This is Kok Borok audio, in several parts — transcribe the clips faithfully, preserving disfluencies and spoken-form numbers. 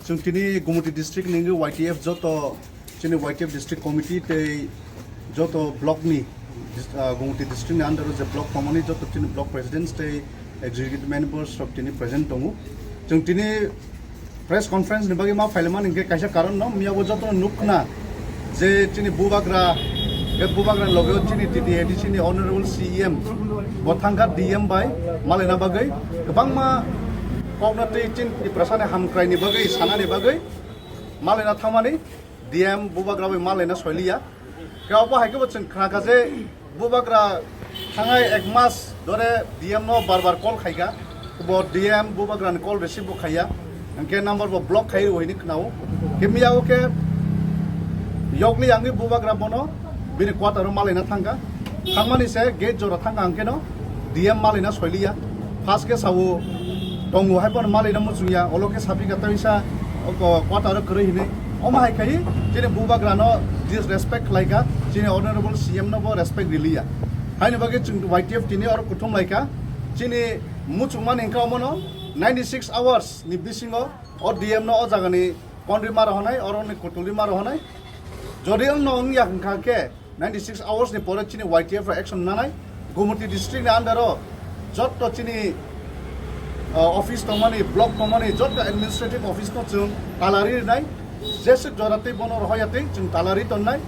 Chwng tini Gumoti district ni wngwi Y T F joto chini Y T F district committee tei joto block ni, ah, Gumoti district ni under o je block tongmani joto chini block presidents tei executive members rok tini present tongo. Chwng tini press conference ni bagwi ma phailaimani hwnkhe kaisa karon no, miyabo joto no nukna je chini bubagra, je bubagra loge o chini T T A D C ni honorable C E M bo thangkha D M bai malaina bagwi, kwbangma kokno tei chini Tiprasa ni hamkrai ni bagwi, sana ni bagwi malaina thangmani D M bubagra bai malaina soiliya. Khe obo hai khe bo chwng khnakha je bubagra thangnai ek mas dore D M no bar bar call khaikha, bo D M bubagra ni call receive bo khaiya, hwnkhe number bo block khai rw hini khnao. Khe miyao khe yokli yangwi bubagra bono bini quarter o malaina thangkha. Thangmani se gate jora thangkha hwnkhe no D M malaina soiliya. First khe sao tongo hai bono malaina muchungya, olo khe sapikha taisa o ko-, quarter o kwrwi hinwi. Omo hai khai chini bubagra no disrespect khlaikha, chini honorable C M no bo respect riliya. Haini bagwi chwng Y T F tini oro kuthum laikha, chini muchungmani hwnkha omono ninety six hours ni bisingo o D M no o jagani konri ma rohonai, oroni kutulri ma rohonai. Jodi wngno wngya hwnkha khe ninety six hours ni pore chini Y T F rok action nanai. Gumoti district ni under o jotto chini, uh, office tongmani, block tongmani jotto administrative office no chwng talari rinai. Jeswk jora tei bono rohorya tei chwng talari tonnai.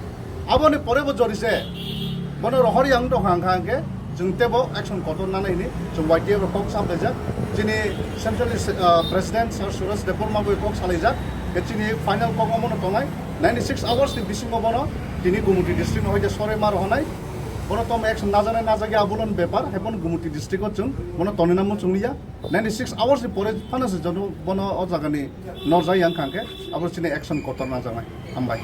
Aboni pore bo jori se bono rohorya wng tongkha hwnkha hwnkhe chwng tebo action kotor nanai hini chwng Y T F rok kok saplaijak. Chini central, uh, president Sir Suresh Debbarma bai kok salaijak. Khe chini final kok omono tongnai. Ninety six hours ni bisingo bono tini Gumoti district no hoite soroi ma rohonai. Bono tom action najaknai najagya abulon bepar, hai bono Gumoti district o chwng bono tonina muchung liya. Ninety six hours ni pore phano se jono bono o jagani norjai yang khangkhe abo chini action kotor najaknai. Hambai.